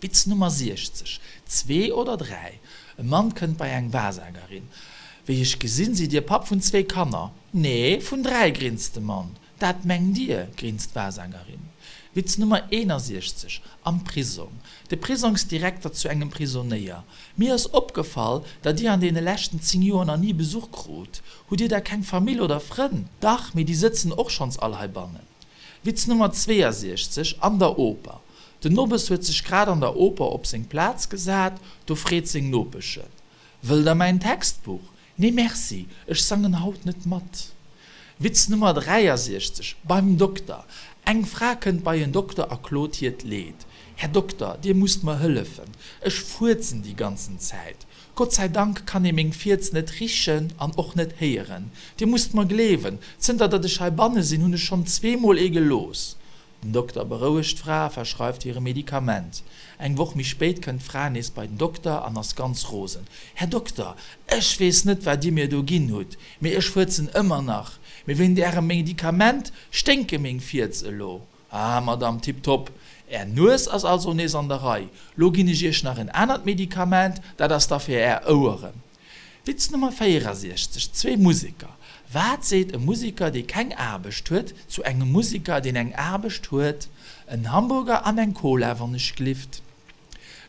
Witz Nummer 60, Zwee oder dräi? E Mann kënnt bei eng Wahrsagerin. Wéi ech gesinn, sidd Dir Papp vun zwee Kanner. Nee, vun dräi, grinst de Mann. Dat mengt Dir, grinst d'Wahrsagerin. Witz Nummer 61, Am Prisong. De Prisongsdirekter zu engem Prisonéier, Mir ass opgefall, datt Dir an deene leschten 10 Joer nach ni Besuch krut. Hutt Dir da keng Famill oder Frënn? Dach, mee déi sëtzen och schonns all heibannen. Witz Nummer 62, An der Oper. Den Nobes huet sech grad an der Oper op seng Plaz gesat, do freet seng Nopeschen, Wëllt der mäin Textbuch? Nee merci, ech sangen haut net mat. Witz Nummer 63, Beim Dokter. Eng Fra kënnt bei en Dokter a klot hiert Leed, Här Dokter, Dir musst mer hëllefen, ech fuerzen déi ganzen Zäit. Gott sei Dank kann ee meng Fierz net richen an och net héieren. Dir musst mer gleewen, zënter datt ech heibanne sinn, hunn ech schonn zweemol ee gelooss. Den Dokter berouegt d'Fra a verschreift hir e Medikament. Eng Woch méi spéit kënnt d'Fra nees bei den Dokter an ass ganz rosen, Här Dokter, ech weess net, wat Dir mir do ginn hutt, mee ech fuerzen ëmmer nach. Mee wéint Ärem Medikament sténke meng Fierz elo. Ah, Madame, tiptop, Är Nues ass also nees an der Rei. Lo ginn ech Iech nach en anert Medikament, dat ass da fir Är Oueren. Witz Nummer 64, Zwee Museker. Wat seet e Museker, dee keng Aarbecht huet, zu engem Museker, deen eng Aarbecht huet? En Hamburger an eng Cola, wann ech glift.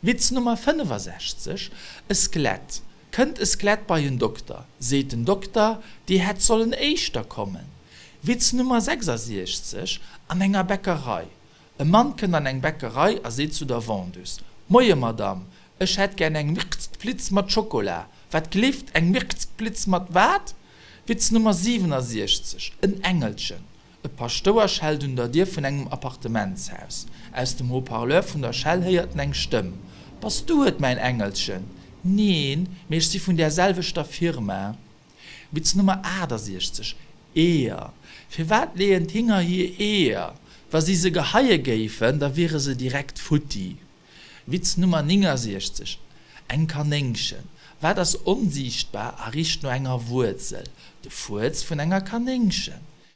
Witz Nummer 65, E Skelett. Kënnt e Skelett bei en Dokter, seet den Dokter, Dir hätt sollen éischter kommen. Witz Nummer 66, An enger Bäckerei. E Mann kënnt an eng Bäckerei a seet zu der Vendeuse, Moie Madame, ech hätt gär eng Mirkzplitz mat Schokola. Wat glift? Eng Mirkzplitz mat wat? Witz Nummer 67, En Engelchen. E Paschtouer schellt un der Dier vun engem Appartementshaus. Aus dem Haut-parleur vun der Schell héiert en eng Stëmm, Bass du et, mäin Engelchen? Neen, mee ech si vun där selwechter Firma. Witz Nummer 68, Eeër. Firwat leeën d'Hinger hir Eeër? Wa si se geheie géifen, da wiere se direkt futti. Witz Nummer 69, Eng Kanéngchen. Wat ass onsiichtbar a richt no enger Wuerzel? De Fuerz vun enger Kanéngchen.